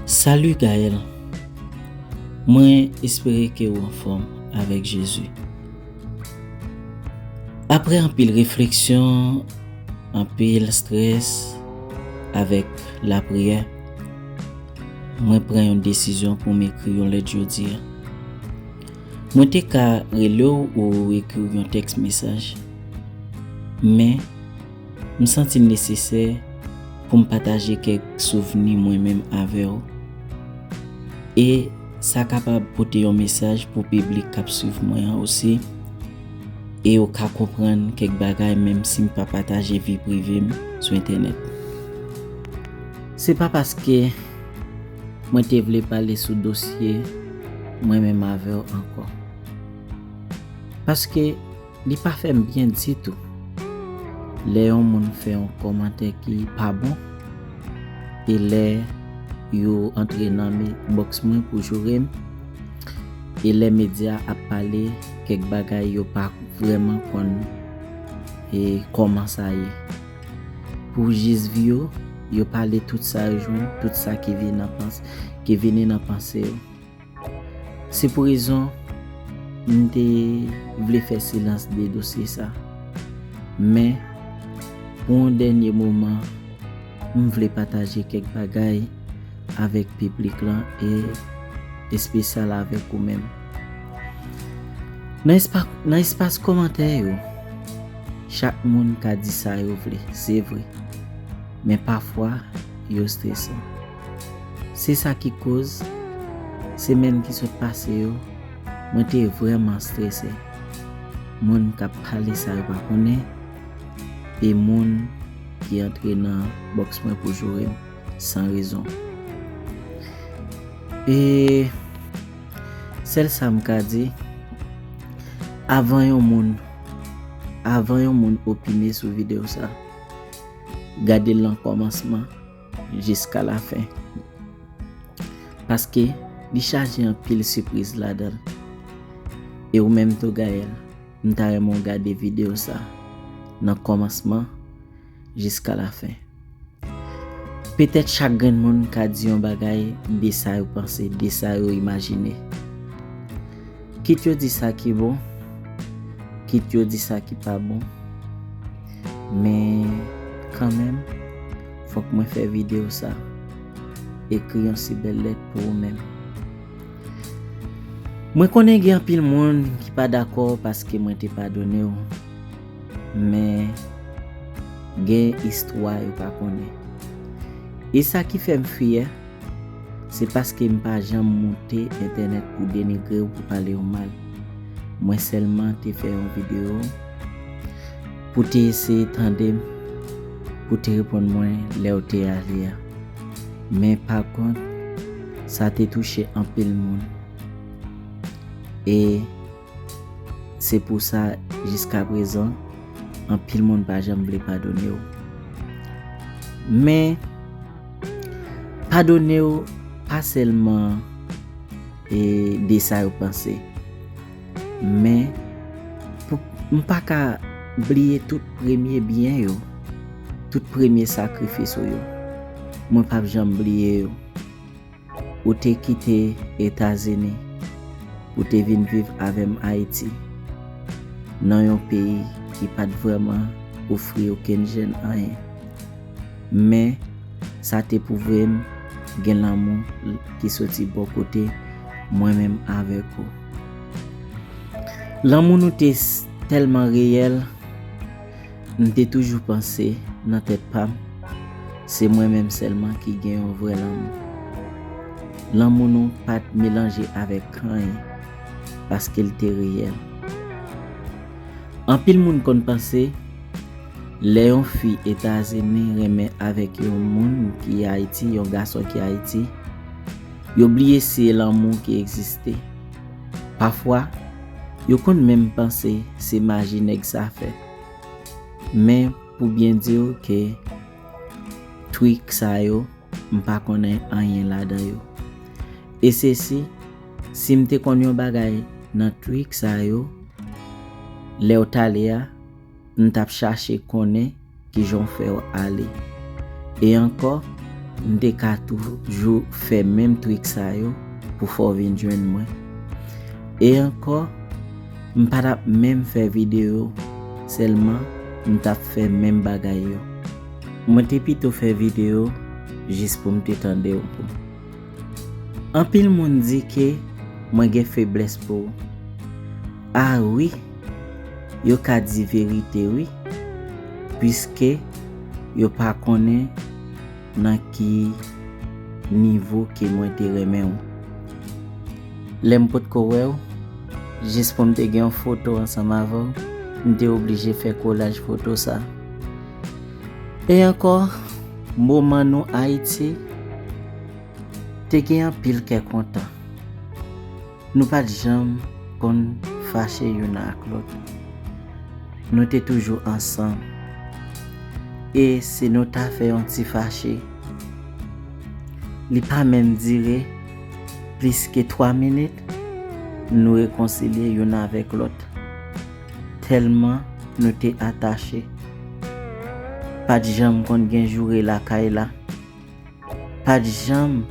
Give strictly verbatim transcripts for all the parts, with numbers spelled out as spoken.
Salut Gaël. Mwen espere ke w anfòm avèk Jezi. Apre anpil refleksyon, anpil strès, avèk lapriyè, mwen pran yon desizyon pou m ekri yon lèt jodi a. Mwen te ka rele w ou ekri w yon tèks mesaj, men m santi l nesesè pou m pataje kèk souvni mwen menm avè w. E sa kapab pote yon mesaj pou piblik k ap swiv mwen an osi. E yo ka konprann kèk bagay menm si m pa pataje vi prive m sou entènèt. Se pa paske mwen te vle pale sou dosye mwen menm avè w ankò. Paske li pa fè m byen ditou. Lè yon moun fè yon kòmantè ki pa bon, e lè yo antre nan me-, bòks mwen pou joure m, e lè medya ap pale kèk bagay yo pa vrèman konn e kòman sa ye. Pou jis vi yo, yo pale tout sa yo jwenn, tout sa ki vin nan pans-, ki vini nan panse yo. Se pou rezon m te vle fè silans de dosye sa. Men, pou yon dènye moman, m vle pataje kèk bagay avèk piblik lan e espesyal avèk ou menm. Nan espa-, nan espas kòmantè yo, chak moun ka di sa yo vle, se vre. Men pafwa, yo stresan. Se sa ki koz, semèn ki sot pase yo, mwen te vrèman strese. Moun k ap pale sa yo pa konnen, e moun ki antre nan bòks mwen pou joure m san rezon. E sèl sa m ka di, avan yon moun, avan yon moun opine sou videyo sa, gade l nan kòmansman jiska lafen. Paske li chaje anpil sipriz ladan l. E ou menm tou, Gaël, m ta renmen w gade videyo sa nan kòmansman jiska lafen. Petèt chak grenn moun ka di yon bagay de sa yo panse, de sa yo imajine. Kit yo di sa ki bon, kit yo di sa ki pa bon, men kanmenm, fòk mwen fè videyo sa. Ekri yon si bèl lèt pou ou menm. Mwen konnen gen anpil moun ki pa dakò paske mwen te padone w, men gen istwa yo pa konnen. E sa ki fè m fyè, se paske m pa janm moute entènèt pou denigre w, pou pale w mal. Mwen sèlman te fè yon videyo pou te eseye tande m, pou te reponn mwen lè w te ale a. Men pa kont, sa te touche anpil moun. E se pou sa, jiska prezan, anpil moun pa janm vle padone w. Men, padone w pa sèlman, e, de sa yo panse. Men, pou, m pa ka bliye tout premye byen yo, tout premye sakrifis ou yo. Mwen p ap janm bliye yo. Ou te kite Etazini pou te vin viv avè m Ayiti, nan yon peyi ki pa t vrèman ofri okenn jèn anyen. Men, sa te pwouve m gen lanmou ki soti bò kote mwen menm avèk ou. Lanmou nou te s-, tèlman reyèl, m te toujou panse nan tèt pa m, se mwen menm sèlman ki gen yon vrè lanmou. Lanmou nou pa t melanje avèk anyen, paske l te reyèl. Anpil moun konn panse, lè yon fi Etazini renmen avèk yon moun ki Ayiti, yon gason ki Ayiti, yo bliye se lanmou ki egziste. Pafwa, yo konn menm panse se maji nèg sa fè. Men, pou byen di w ke trik sa yo, m pa konnen anyen ladan yo. E se si, si m te konn yon bagay nan trik sa yo, lè w t ale a, m t ap chache konnen kijan w fè w ale. E ankò, m te ka toujou fè menm trik sa yo pou fè w vin jwenn mwen. E ankò, m pa t ap menm fè videyo, sèlman m t ap fè menm bagay yo. Mwen te pito fè videyo jis pou m te tande w. Anpil moun di ke mwen gen feblès pou ou. A wi, yo ka di verite wi, piske yo pa konnen nan ki nivo ke mwen te renmen w. Lè m potko wè w, jis pou m te gen yon foto ansanm avè w, m te oblije fè kolaj foto sa. E ankò, moman nou Ayiti, te gen anpil kè kontan. Nou pa t janm konn fache youn ak lòt. Nou te toujou ansanm. E si nou ta fè yon ti fache, li pa menm dire plis ke twa minit, nou rekonsilye youn avèk lòt. Tèlman nou te atache. Pa t janm konn gen joure lakay la. Pa t janm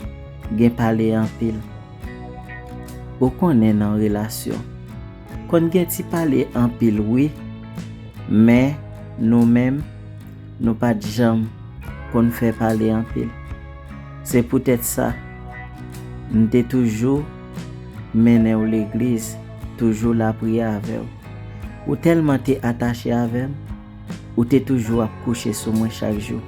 gen pale anpil. Ou konnen nan relasyon, konn gen ti pale anpil wi, men nou menm, nou pa t janm konn fè pale anpil. Se poutèt sa, m te toujou mennen w legliz, toujou lapriyè avè w. Ou tèlman te atache avè m, ou te toujou ap kouche sou mwen chak jou.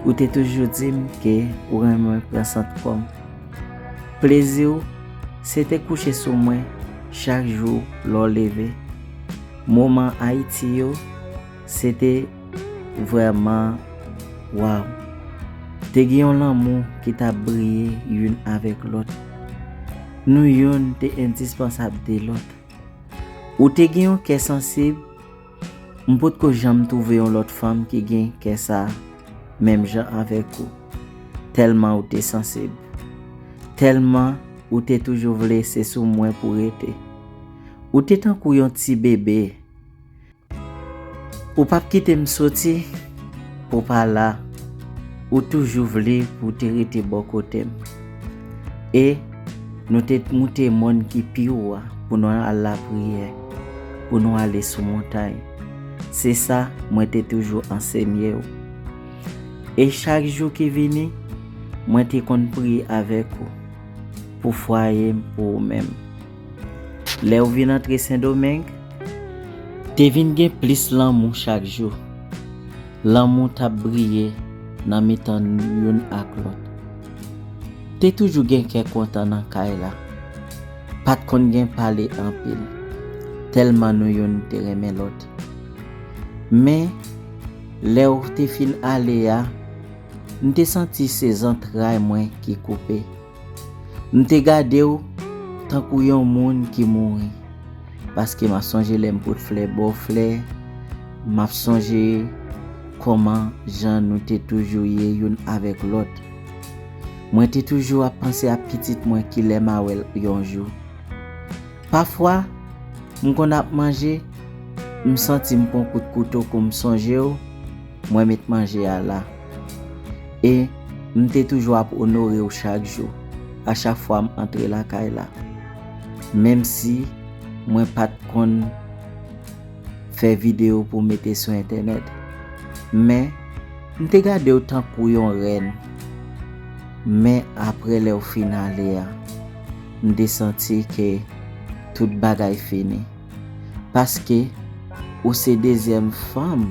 Ou te toujou di m ke ou renmen pran sant kò m. Plezi w, se te kouche sou mwen chak jou lè w leve. Moman Ayiti yo, se te vrèman waw. Te gen yon lanmou ki t ap briye youn avèk lòt. Nou youn te endispansab de lòt. Ou te gen yon kè sansib, m potko janm twouve yon lòt fanm ki gen kè sa menm jan avèk ou. Tèlman ou te sansib. Tèlman ou te toujou vle se sou mwen pou rete. Ou te tankou yon ti bebe. Ou p ap kite m soti pou w pa la. Ou toujou vle pou w te rete bò kote m. E nou te moute mòn ki pi wo a pou nou al lapriyè, pou nou ale sou montay. Se sa mwen te toujou ansenye w. E chak jou ki vini, mwen te konn priye avèk ou, pou fwaye m, pou ou menm. Lè w vin antre Sendomeng, te vin gen plis lanmou chak jou. Lanmou t ap briye nan mitan nou youn ak lòt. Te toujou gen kè kontan nan kay la. Pa t konn gen pale anpil, tèlman nou youn te renmen lòt. Men, lè w te fin ale a, m te santi se zantray mwen ki koupe. M te gade w tankou yon moun ki mouri, paske m ap sonje lè m pot flè ba w flè, m ap sonje kòman jan nou te toujou ye youn avèk lòt. Mwen te toujou ap panse a pitit mwen ki lè m a wè l yon jou. Pafwa, m konn ap manje, m santi m pran kout kouto kou m sonje w, mwen met manje a la. E m te toujou ap onore w chak jou, a chak fwa m antre lakay la. Menm si mwen pa t konn fè videyo pou mete sou entènèt, men m te gade w tankou yon rèn. Men apre lè w fin ale a, m te santi ke tout bagay fini. Paske ou se dezyèm fanm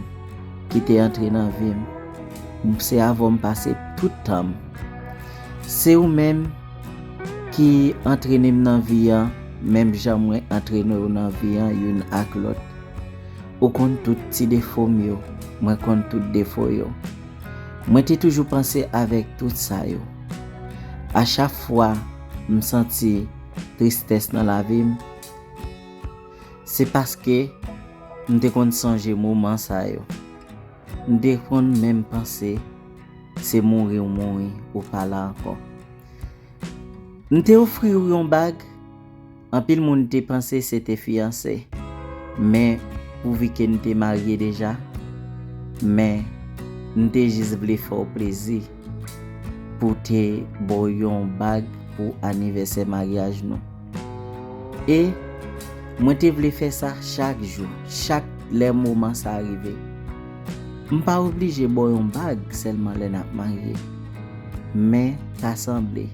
ki te antre nan vi m. Se avè w m pase tout tan m. Se ou menm ki antrene m nan vi an, menm jan mwen antrene w nan vi an youn ak lòt. Ou konn tout ti defo m yo, mwen konn tout defo yo. Mwen te toujou panse avèk tout sa yo. A chak fwa m santi tristès nan lavi m, se paske m te konn sonje moman sa yo. M te konn menm panse se mouri w mouri, ou pa la ankò. M te ofri w yon bag, anpil moun te panse se te fiyanse. Men, pouvi ke n te marye deja, men m te jis vle fè w plezi. pou te ba w yon bag pou anivèsè maryaj nou. E mwen te vle fè sa chak jou, chak lè moman sa rive. M pa oblije ba w yon bag sèlman lè n ap marye. Men, ta sanble,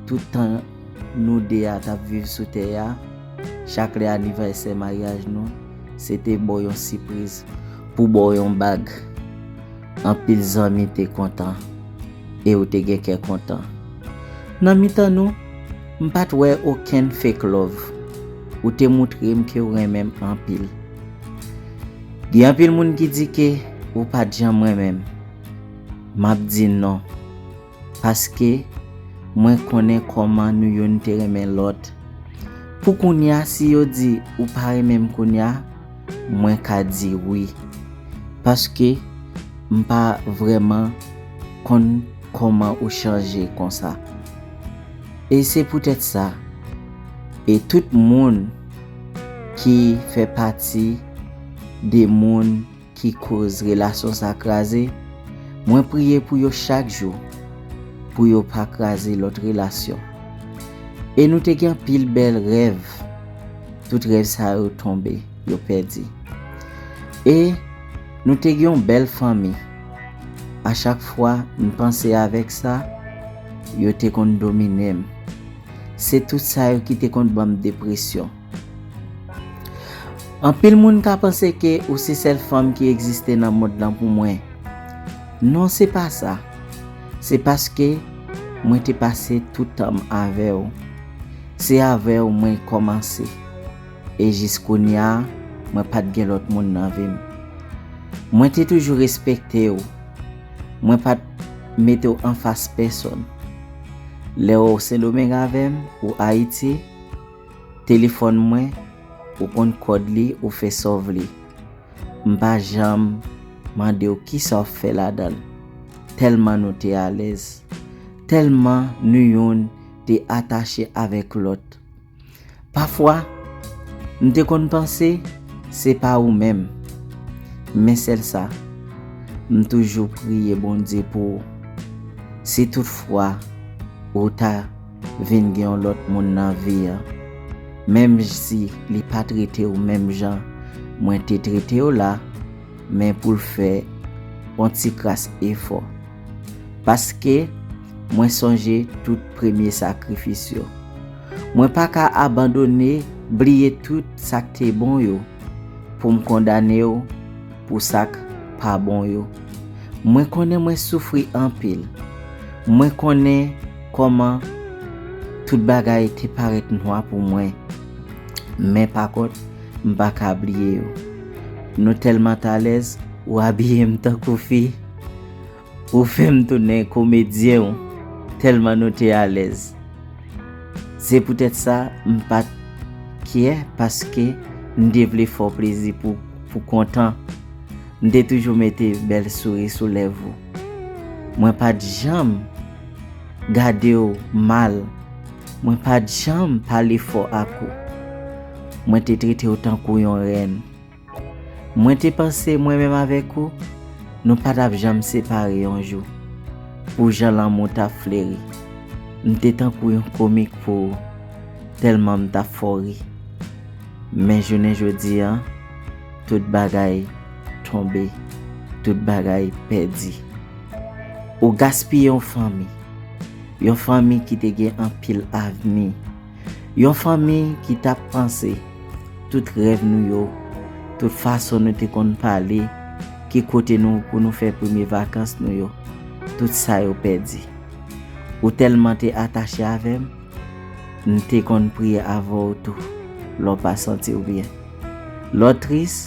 tout tan nou de a t ap viv sou tè a, chak lè anivèsè maryaj nou, se te ba w yon sipriz pou ba w yon bag. Anpil zanmi te kontan, e ou te gen kè kontan. Nan mitan nou, m pa t wè okenn fake love. Ou te moutre m ke w renmen m anpil. Gen anpil moun ki di ke ou pa t janm renmen m. M ap di non. Paske mwen konnen kòman nou youn te renmen lòt. Pou kounye a, si yo di ou pa renmen m kounye a, mwen ka di wi. Paske m pa vrèman konn kòman ou chanje konsa. E se poutèt sa, e tout moun ki fè pati de moun ki koz relasyon sa kraze, mwen priye pou yo chak jou, pou yo pa kraze lòt relasyon. E nou te gen anpil bèl rèv, tout rèv sa yo tonbe, yo pèdi. E nou te gen yon bèl fanmi. A chak fwa m panse avèk sa, yo te konn domine m. Se tout sa yo ki te konn ban m depresyon. Anpil moun ka panse ke ou se sèl fanm ki egziste nan mond lan pou mwen. Non, se pa sa. Se paske mwen te pase tout tan m avè w. Se avè w mwen kòmanse. E jis kounye a, mwen pa t gen lòt moun nan vi m. Mwen te toujou respekte w. Mwen pa t mete w anfas pèsonn. Lè w Sendomeng avè m, ou Ayiti, telefòn mwen, ou konn kòd li, ou fè sa w vle. M pa janm mande w kisa w fè ladan l. Tèlman nou te alèz. Tèlman nou youn te atache avèk lòt. Pafwa, m te konn panse se pa ou menm. Men sèl sa, m toujou priye Bondye pou ou. Si toutfwa ou ta vin gen yon lòt moun nan vi an, menm si li pa trete w menm jan mwen te trete w la, men pou l fè yon ti kras efò. Paske mwen sonje tout premye sakrifis yo. Mwen pa ka abandone, bliye tout sa k te bon yo, pou m kondane w pou sa k pa bon yo. Mwen konnen mwen soufri anpil. Mwen konnen kòman tout bagay te parèt nwa pou mwen. Men pa kont, m pa ka bliye yo. Nou tèlman t alèz, ou abiye m tankou fi. Ou fè m tounen komedyen w, tèlman nou te alèz. Se poutèt sa, m pa t kyè, paske m te vle fè w plezi pou, pou kontan. M te toujou mete bèl souri sou lèv ou. Mwen pa t janm gade w mal. Mwen pa t janm pale fò ak ou. Mwen te trete w tankou yon rèn. Mwen te panse mwen menm avèk ou, nou pa t ap janm separe yon jou. Pou jan lanmou t ap fleri. M te tankou yon komik pou ou, tèlman m t ap fè w ri. Men jounen jodi a, tout bagay tonbe, tout bagay pèdi. Ou gaspiye yon fanmi, yon fanmi ki te gen anpil avni, yon fanmi ki t ap panse tout rèv nou yo, tout fason nou te konn pale, ki kote nou pou nou fè premye vakans nou yo, tout sa yo pèdi. Ou tèlman te atache avè m, m te konn priye avè w tou, lè w pa santi w byen. Lè w tris,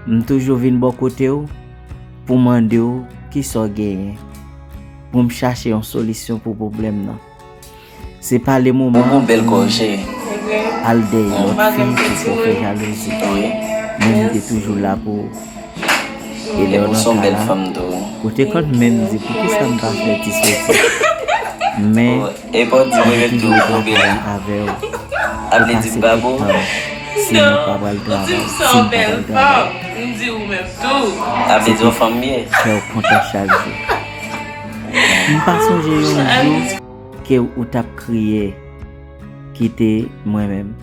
m toujou vin bò kote w pou mande w kisa w genyen, pou m chache yon solisyon pou pwoblèm nan. Se pa le moman pou m al dèyè lòt fi pou fè jalouzi. Mwen, m te toujou la pou ou. E lè w nan ka la, ou te konn menm di poukisa m pa fè ti soti. Men, mwen toujou pran pale avè w. Ou pase tout tan si nou pa pral travay, si m pa pral travay. Se pou kè w kontan chak jou. M pa sonje yon jou ke ou t ap kriye kite mwen menm.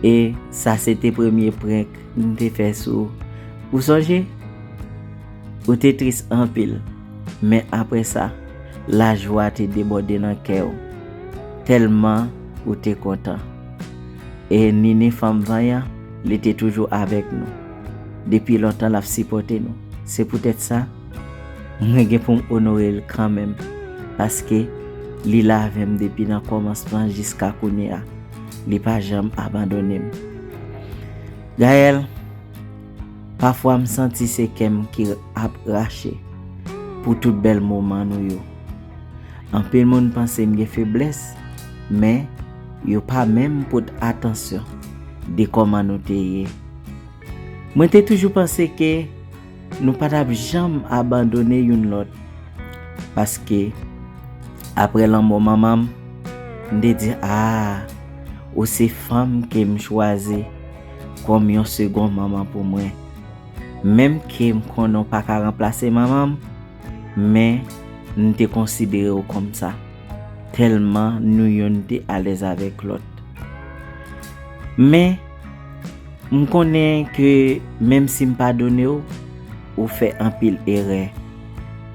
E sa se te premye prank m te fè sou ou. Ou sonje? Ou te tris anpil, men apre sa, lajwa te debòde nan kè w, tèlman ou te kontan. E Nini fanm vanyan, li te toujou avèk nou. Depi lontan l ap sipòte nou. Se poutèt sa, mwen gen pou m onore l kanmenm, paske li la avè m depi nan kòmansman jiska kounye a. Li pa janm abandone m. Gaëlle, pafwa m santi se kè m ki ap rache pou tout bèl moman nou yo. Anpil moun panse m gen feblès, men yo pa menm pot atansyon de kòman nou te ye. Mwen te toujou panse ke nou pa t ap janm abandone youn lòt. Paske, apre lanmò manman m, m te di, "A, ou se fanm ke m chwazi kòm yon segon manman pou mwen." Menm ke m konnen w pa ka ranplase manman m, men m te konsidere w kòm sa, tèlman nou youn te alèz avèk lòt. Men, m konnen ke menm si m padone w, ou fè anpil erè,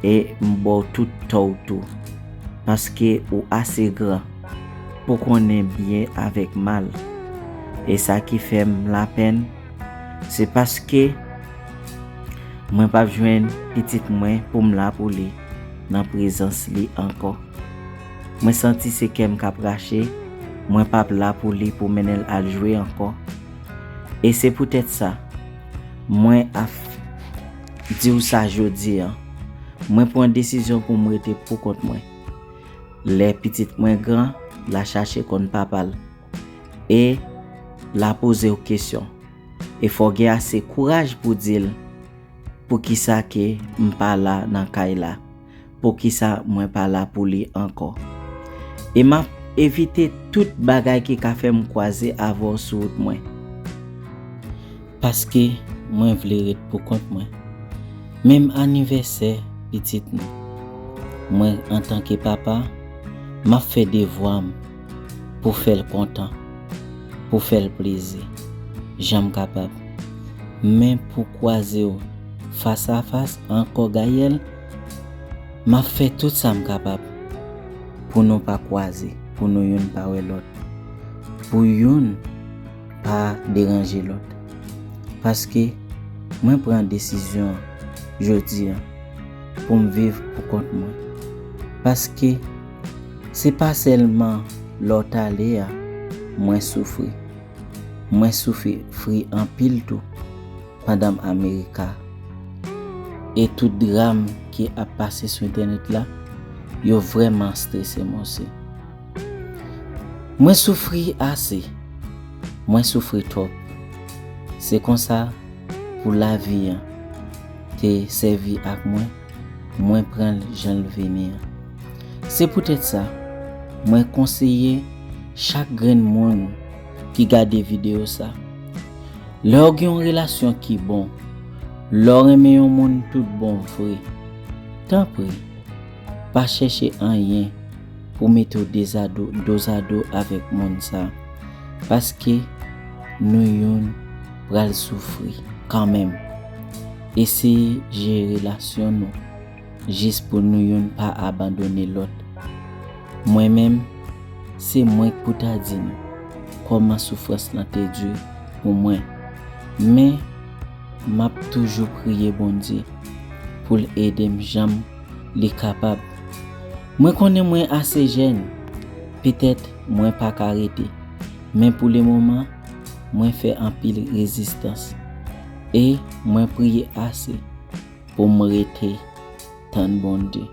e m ba w tout tò w tou, paske ou ase gran pou konnen byen avèk mal. E sa ki fè m lapèn, se paske mwen p ap jwenn pitit mwen pou m la pou li nan prezans li ankò. Mwen santi se kè m k ap rache, mwen p ap la pou li pou mennen l al jwe ankò. E se poutèt sa, mwen ap di w sa jodi a. Mwen pran desizyon pou m rete pou kont mwen. Lè pitit mwen gran, l a chache konn papa l. E l a poze w kesyon. E fò w gen ase kouraj pou di l, poukisa ke m pa la nan kay la? Poukisa mwen pa la pou li ankò? E m ap evite tout bagay ki ka fè m kwaze avè w sou wout mwen. Paske mwen vle ret pou kont mwen. Menm anivèsè pitit nou, mwen antanke papa, m ap fè devwa m pou fè l kontan, pou fè l plezi, jan m kapab. Men pou kwaze w fas a fas ankò, Gaëlle, m ap fè tout sa m kapab pou nou pa kwaze, pou nou youn pa wè lòt, pou youn pa deranje lòt. Paske mwen pran desizyon an jodi a pou m viv pou kont mwen. Paske se pa sèlman lè w t ale a mwen soufri. Mwen soufri anpil tou pandan m Amerika. E tout dram ki ap pase sou entènèt la, yo vrèman strese m osi. Mwen soufri ase. Mwen soufri twòp. Se konsa pou lavi an te sèvi ak mwen, mwen pran l jan l vini an. Se poutèt sa, mwen konseye chak grenn moun ki gade videyo sa, lè w gen yon relasyon ki bon, lè w renmen yon moun tout bon vre, tanpri, pa chèche anyen pou mete w dezado, dozado avèk moun sa, paske nou youn pral soufri kanmenm. Eseye jere relasyon nou jis pou nou youn pa abandone lòt. Mwen menm, se mwen k pou ta di nou kòman soufrans lan te di pou mwen. Men, m ap toujou priye Bondye pou l ede m jan m li kapab. Mwen konnen mwen ase jèn, petèt mwen pa ka rete, men pou lemoman, mwen fè anpil rezistans. E mwen priye ase pou m rete tann Bondye.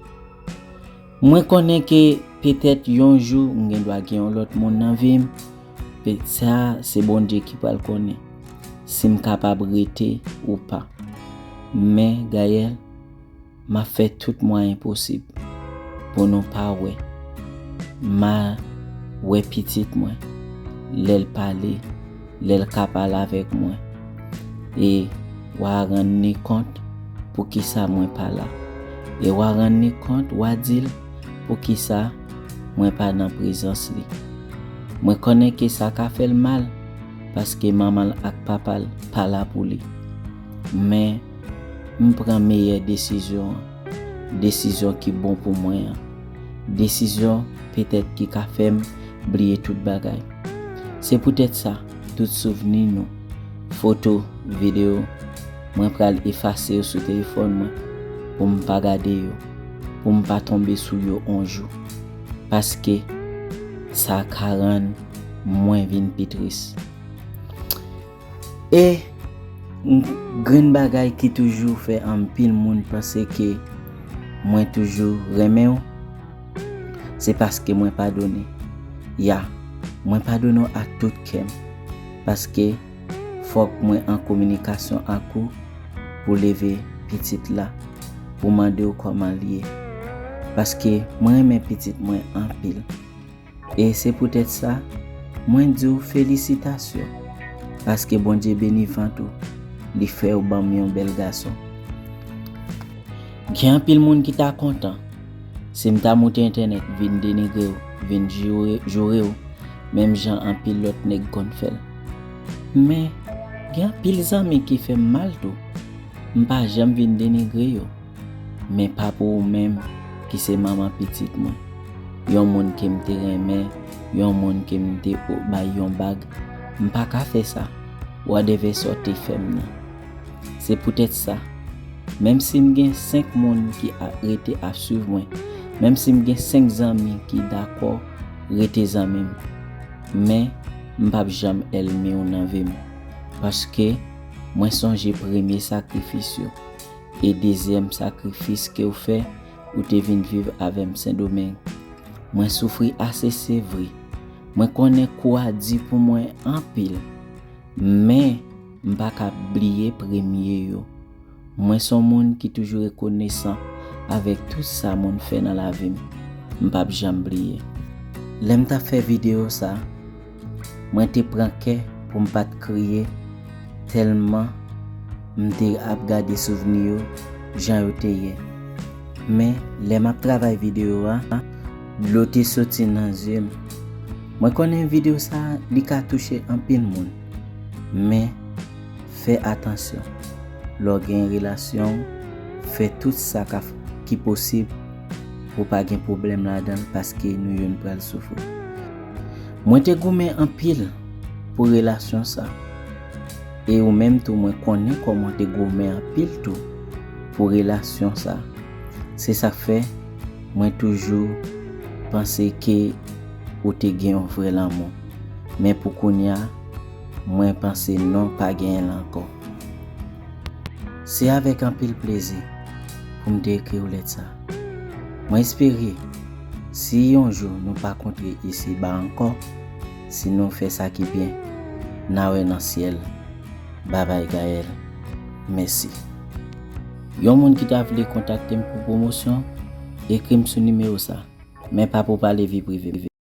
Mwen konnen ke petèt yon jou m gen dwa gen yon lòt moun nan vi m, pe-, sa se Bondye ki pral konnen si m kapab rete ou pa. Men, Gaëlle, m ap fè tout mwayen posib pou nou pa wè. M a wè pitit mwen, lè l pale, lè l ka pale avèk mwen. E w a rann li kont poukisa mwen pa la. E w a rann li kont, w a di l poukisa mwen pa nan prezans li. Mwen konnen ke sa ka fè l mal, paske manman l ak papa l pa la pou li. Men, m pran meyè desizyon an, desizyon ki bon pou mwen an, desizyon petèt ki ka fè m bliye tout bagay. Se poutèt sa, tout souvni nou, foto, videyo, mwen pral efase yo sou telefòn mwen pou m pa gade yo, pou m pa tonbe sou yo on jou, paske sa ka rann mwen vin pi tris. E grenn bagay ki toujou fè anpil moun panse ke mwen toujou renmen w, se paske mwen padone. Ya, mwen padone w ak tout kè m, paske fòk mwen an kominikasyon ak ou pou leve pitit la, pou mande w kòman l ye. Paske mwen renmen pitit mwen anpil. E se poutèt sa, mwen di w felisitasyon, paske Bondye beni vant ou, li fè w ban m yon bèl gason. Gen anpil moun ki ta kontan si m ta moute entènèt vin denigre w, vin joure, joure w, menm jan anpil lòt nèg konn fè l. Men, gen anpil zanmi ki fè m mal tou. M pa janm vin denigre yo. Men pa pou ou menm ki se manman pitit mwen. Yon moun ke m te renmen, yon moun ke m te o-, bay yon bag, m pa ka fè sa. Whatever sa w te fè m nan. Se poutèt sa, menm si m gen senk moun ki a-, rete ap swiv mwen, menm si m gen senk zanmi ki dakò rete zanmi m, men m p ap janm èlmi w nan vi m. Paske mwen sonje premye sakrifis yo e dezyèm sakrifis ke w fè, ou te vin viv avè m Sendomeng. Mwen soufri ase, se vre. Mwen konnen kou a di pou mwen anpil. Men, m pa ka bliye premye yo. Mwen se yon moun ki toujou rekonesan avèk tout sa moun fè nan lavi m. M p ap janm bliye. Lè m t ap fè videyo sa, mwen te pran kè pou m pa t kriye, tèlman m te ap gade souvni yo jan yo te ye. Men, lè m ap travay videyo a, dlo te soti nan zye m. Mwen konnen videyo sa a, li ka touche anpil moun. Men, fè atansyon. Lè w gen relasyon, fè tout sa ka f-, ki posib pou pa gen pwoblèm ladan l, paske nou youn pral soufri. Mwen te goumen anpil pou relasyon sa. E ou menm tou, mwen konnen kòman w te goumen anpil tou pou relasyon sa. Se sa k fè mwen toujou panse ke ou te gen yon vrè lanmou. Men pou kounye a, mwen panse non, pa genyen l ankò. Se avèk anpil plezi pou m te ekri w lèt sa. Mwen espere, si yon jou nou pa kontre isi ba ankò, si nou fè sa ki byen, n a wè nan syèl. Babay Gaël. Mèsi. Yon moun ki ta vle kontakte m pou pwomosyon, ekri m sou nimewo sa. Men pa pou pale vi prive.